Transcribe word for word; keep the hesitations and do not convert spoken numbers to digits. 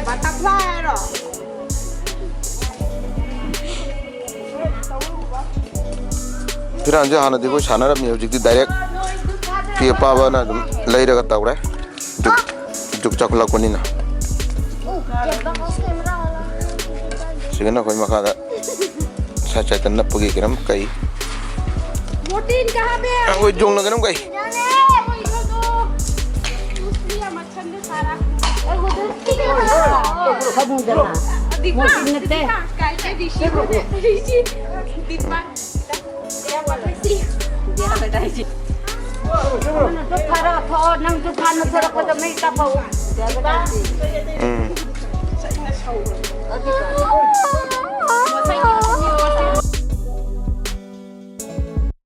Butterfly ꯍꯥꯏꯔꯣ? ꯐꯤꯔꯥꯟꯁꯦ ꯍꯥꯟꯅꯗꯤ ꯑꯩꯈꯣꯏ ꯁꯥꯟꯅꯔꯝꯃꯤ, ꯍꯧꯖꯤꯛꯇꯤ ꯗꯥꯏꯔꯦꯛ ꯐꯤ ꯑꯄꯥꯕꯅ ꯑꯗꯨꯝ ꯂꯩꯔꯒ ꯇꯧꯔꯦ꯫ ꯖꯨꯛ, ꯖꯨꯛ ꯆꯥꯎꯈꯠꯂꯛꯄꯅꯤꯅ꯫ ꯁꯤꯒꯅ ꯑꯩꯈꯣꯏ ꯃꯈꯥꯗ ꯁꯥꯏꯠ ꯁꯥꯏꯠꯇ ꯅꯞꯄꯒꯤ ꯀꯩꯅꯣꯝ ꯀꯩ꯫ ꯃꯣꯔꯇꯤꯟ ꯀꯍꯥ ꯄꯦ? ꯑꯩꯈꯣꯏ ꯖꯣꯡꯅ ꯀꯩꯅꯣꯝ ꯀꯩ꯫ ꯌꯥꯔꯦ, ꯑꯩꯈꯣꯏ ꯏꯒꯣꯗꯣ꯫ ꯃꯁꯂꯤ ꯑꯃ ꯁꯟꯗ ꯁꯥꯔꯥ꯫ ꯑꯩꯒꯣꯗꯣ ꯁꯤꯒꯅ꯫ ꯁꯕꯨꯡꯗꯅ꯫ ꯗꯤꯄꯥ, ꯃꯣꯔꯇꯤꯟ ꯅꯠꯇꯦ꯫ ꯗꯤꯄꯥ, ꯀꯥꯏ ꯆꯠꯂꯤ? ꯁꯤ, ꯁꯤ, ꯗꯤꯄꯥ꯫ ꯅꯪꯁꯨ ꯐꯥꯔꯛꯑꯣ, ꯊꯣꯛꯑꯣ, ꯅꯪꯁꯨ ꯐꯥꯅ ꯊꯣꯔꯛꯄꯗ ꯃꯩ ꯀꯥꯞꯄꯛꯎ꯫ ꯎꯝ꯫